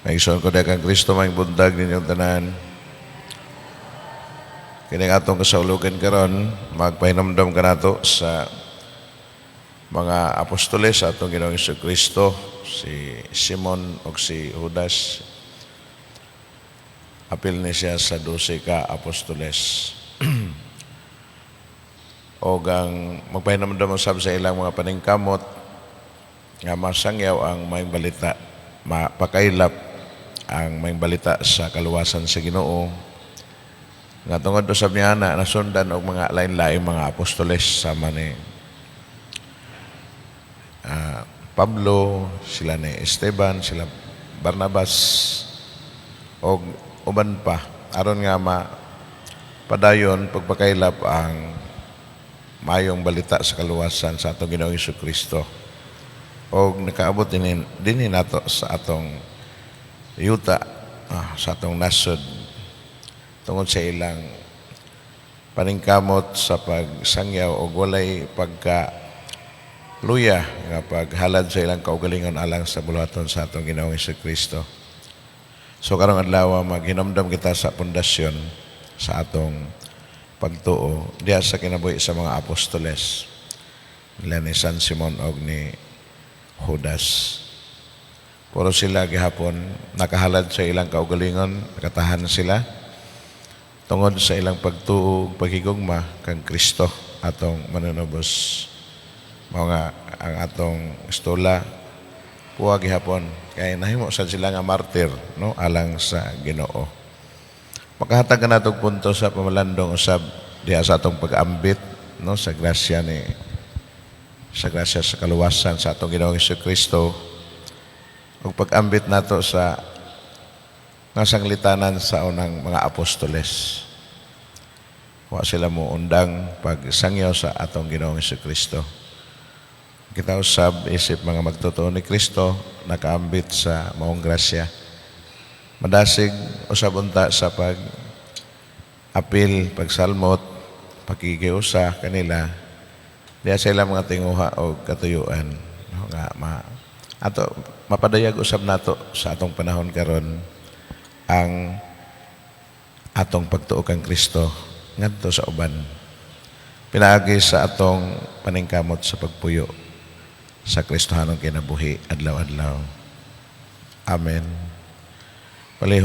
Mga igsoon ko kang Kristo, maayong buntag ninyong tanan. Kining atong kasaulugan karon, magpahinumdom kanato sa mga apostoles sa atong Ginoong Kristo, si Simon ug si Judas. Apil ni siya sa 12 ka apostoles. O ang magpahinumdom usab sa ilang mga paningkamot nga masangyaw ang maayong balita, mapakaylap ang maayong balita sa kaluwasan sa Ginoo. Nga tungod usab niya na nasundan og mga lain-laing mga apostoles sama ni Pablo, sila ni Esteban, sila Barnabas og uban pa aron nga ma padayon pagpakaylap ang maayong balita sa kaluwasan sa atong Ginoong Kristo og nakaabot din dinhi nato sa atong yuta, sa atong nasod, tungod sa ilang paningkamot sa pagsangyaw og walay pagka luya nga paghalad sa ilang kaugalingon alang sa buluhaton sa atong Ginoong Kristo. So karong adlaw, maghinumdom kita sa pundasyon sa atong pagtuo diha sa kinabuhi sa mga apostoles nila ni San Simon og ni Judas. Puro sila gihapon nakahalad sa ilang kaugalingon, nakatahan sila tungod sa ilang pagtuo ug paghigugma kang Kristo atong Manunubos. Mao nga ang atong estola puwa gihapon kay nahimo sad sila nga martir, no, alang sa Ginoo. Makahatag ka natog punto sa pamalandong usab diha sa atong pag-ambit, no, sa grasya sa kaluwasan sa atong Ginoong Kristo ug pag-ambit nato sa nga sanglitanan sa unang mga apostoles. Wa sila mo undang pagsangyaw sa atong Ginoong Kristo. Kita usab isip mga magtotoo ni Kristo nakaambit sa maong grasya. Madasig usab unta sa pag apil, pagsalmot, pakikiusa kanila diha sa ilang mga tinguha o katuyuan, no, nga ma ato mapadayag usab nato sa atong panahon karon ang atong pagtuo kang Kristo ngadto sa uban pinaagi sa atong paningkamot sa pagpuyo sa Kristohanong kinabuhi adlaw-adlaw. Amen. Palihog.